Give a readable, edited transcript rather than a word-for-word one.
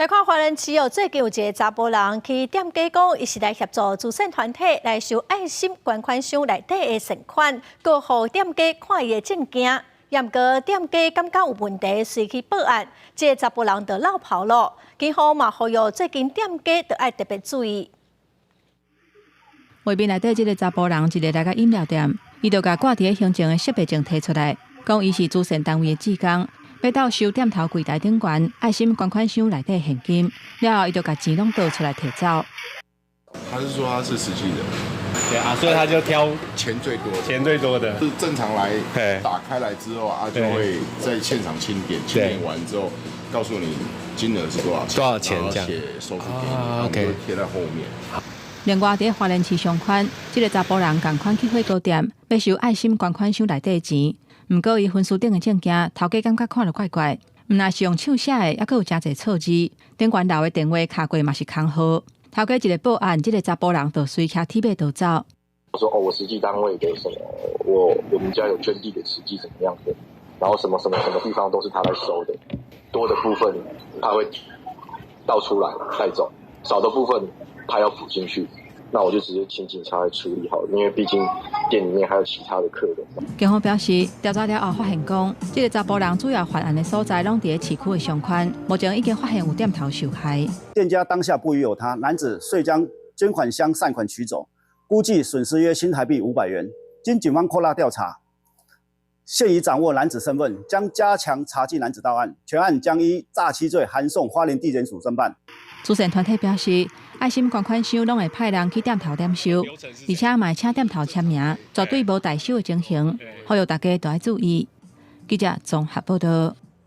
來看花蓮市哦，最近有一个查埔人去店家講，伊是來協助慈善團體來收愛心捐款箱內底的善款，閣予店家看伊的證件。毋過店家感覺有問題，隨去報案，這个查埔人就落跑囉。警方嘛呼籲最近店家著愛特別注意。畫面內底這个查埔人一个來到飲料店，伊就共掛佇咧胸前的識別證提出來，講伊是慈善單位的志工，欲到收店頭櫃台頂懸愛心捐款箱內底現金，了後伊就共錢攏倒出來提走。他是說他是慈濟的，對啊，所以他就挑錢最多，錢最多的。是正常來打開來之後啊，就會在現場清點，清點完之後告訴你金額是多少錢，多少錢，這樣寫收據給你，OK，貼在後面。另外，佇花蓮市上寬，這个查埔人仝款去火鍋店，欲收愛心捐款箱內底錢，毋過伊分書頂的證件，頭家感覺看著怪怪，毋但是用手寫的，猶閣有誠濟錯字，頂懸留的電話敲過嘛是空號。頭家一个報案，這个查埔人就隨騎鐵馬逃走。我說哦，我慈濟單位的什麼，我們家有捐地給慈濟怎麼樣的，然後什麼什麼什麼地方都是他來收的，多的部分他會倒出來帶走，少的部分他要補進去，那我就直接請警察來處理好，因為畢竟店裡面還有其他的客人。警方表示，調查了後發現講，這个查埔人主要犯案的所在攏佇咧市區的商圈，目前已經發現有店頭受害。店家當下不疑有他，男子遂將捐款箱善款取走，估計損失約新台幣500元。經警方擴大調查，現已掌握男子身份，將加強查緝男子到案，全案將依詐欺罪函送花蓮地檢署偵辦。慈善團體表示，愛心捐款箱攏會派人去店頭點收，而且嘛會請店頭簽名，絕對無代收的情形，呼籲大家都愛注意。記者綜合報道。